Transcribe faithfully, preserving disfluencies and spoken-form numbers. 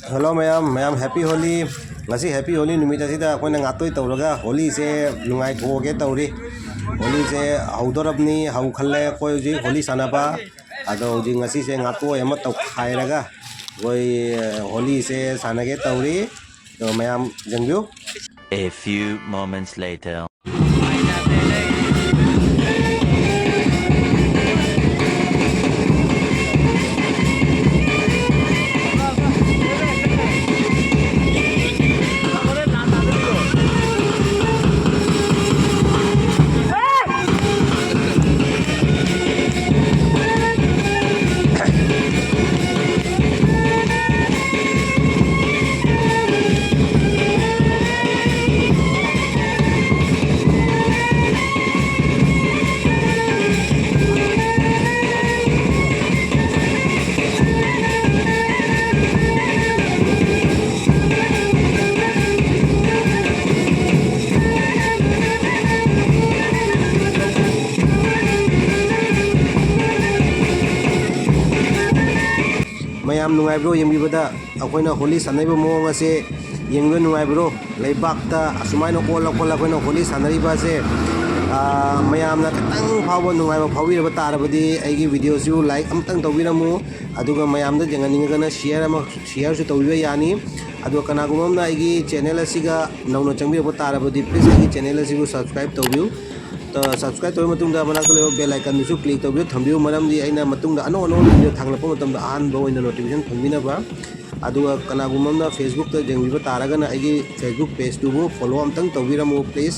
Hello ꯃꯌꯥꯝ, ꯃꯌꯥꯝ happy Holi꯫ ꯉꯁꯤ happy Holi ꯅꯨꯃꯤꯠ ꯑꯁꯤꯗ ꯑꯩꯈꯣꯏꯅ ꯉꯥꯇꯣꯏ ꯇꯧꯔꯒ ꯍꯣꯂꯤꯁꯦ ꯅꯨꯡꯉꯥꯏꯊꯣꯛꯑꯒꯦ ꯇꯧꯔꯤ꯫ ꯍꯣꯂꯤꯁꯦ ꯍꯧꯗꯣꯔꯕꯅꯤ, ꯍꯧꯈꯜꯂꯦ꯫ ꯑꯩꯈꯣꯏ ꯍꯧꯖꯤꯛ ꯍꯣꯂꯤ ꯁꯥꯟꯅꯕ, ꯑꯗꯣ ꯍꯧꯖꯤꯛ ꯉꯁꯤꯁꯦ ꯉꯥꯇꯣꯏ ꯑꯃ ꯇꯧꯈꯥꯏꯔꯒ ꯑꯩꯈꯣꯏ ꯍꯣꯂꯤꯁꯦ ꯁꯥꯟꯅꯒꯦ ꯇꯧꯔꯤ꯫ ꯑꯗꯣ ꯃꯌꯥꯝ ꯌꯦꯡꯕꯤꯌꯨ꯫ A few moments later. ꯃꯌꯥꯝ ꯅꯨꯡꯉꯥꯏꯕ꯭ꯔꯣ ꯌꯦꯡꯕꯤꯕꯗ? ꯑꯩꯈꯣꯏꯅ ꯍꯣꯂꯤ ꯁꯥꯟꯅꯔꯤꯕ ꯃꯑꯣꯡ ꯑꯁꯦ ꯌꯦꯡꯕ ꯅꯨꯡꯉꯥꯏꯕ꯭ꯔꯣ? ꯂꯩꯕꯥꯛꯇ ꯑꯁꯨꯃꯥꯏꯅ ꯑꯣꯜꯂ ꯈꯣꯠꯂ ꯑꯩꯈꯣꯏꯅ ꯍꯣꯂꯤ ꯁꯥꯟꯅꯔꯤꯕ ꯑꯁꯦ, ꯑꯥ, ꯃꯌꯥꯝꯅ ꯈꯤꯇꯪ ꯐꯥꯎꯕ ꯅꯨꯡꯉꯥꯏꯕ ꯐꯥꯎꯕꯤꯔꯕ ꯇꯥꯔꯕꯗꯤ ꯑꯩꯒꯤ videoꯁꯤꯕꯨ like ꯑꯃꯇꯪ ꯇꯧꯕꯤꯔꯝꯃꯨ꯫ ꯑꯗꯨꯒ ꯃꯌꯥꯝꯗ ꯌꯦꯡꯍꯟꯅꯤꯡꯉꯒꯅ share ꯑꯃ, shareꯁꯨ ꯇꯧꯕꯤꯕ ꯌꯥꯅꯤ꯫ ꯑꯗꯨꯒ ꯀꯅꯥꯒꯨꯝꯕ ꯑꯃꯅ ꯑꯩꯒꯤ channel ꯑꯁꯤꯒ ꯅꯧꯅ ꯆꯪꯕꯤꯔꯛꯄ ꯇꯥꯔꯕꯗꯤ please ꯑꯩꯒꯤ channel ꯑꯁꯤꯕꯨ subscribe ꯇꯧꯕꯤꯌꯨ꯫ ꯑ, subscribe ꯇꯧꯕ ꯃꯇꯨꯡꯗ ꯃꯅꯥꯛꯇ ꯂꯩꯕ bell iconꯗꯨꯁꯨ click ꯇꯧꯕꯤꯌꯨ, ꯊꯝꯕꯤꯌꯨ꯫ ꯃꯔꯝꯗꯤ ꯑꯩꯅ ꯃꯇꯨꯡꯗ ꯑꯅꯧ ꯑꯅꯧꯕ video ꯊꯥꯡꯒꯠꯂꯛꯄ ꯃꯇꯝꯗ ꯑꯍꯥꯟꯕ ꯑꯣꯏꯅ notification ꯐꯪꯕꯤꯅꯕ꯫ ꯑꯗꯨꯒ ꯀꯅꯥꯒꯨꯝꯕ ꯑꯃꯅ Facebookꯇ ꯌꯦꯡꯕꯤꯕ ꯇꯥꯔꯒꯅ ꯑꯩꯒꯤ Facebook pageꯇꯨꯕꯨ follow ꯑꯝꯇꯪ ꯇꯧꯕꯤꯔꯝꯃꯨ please꯫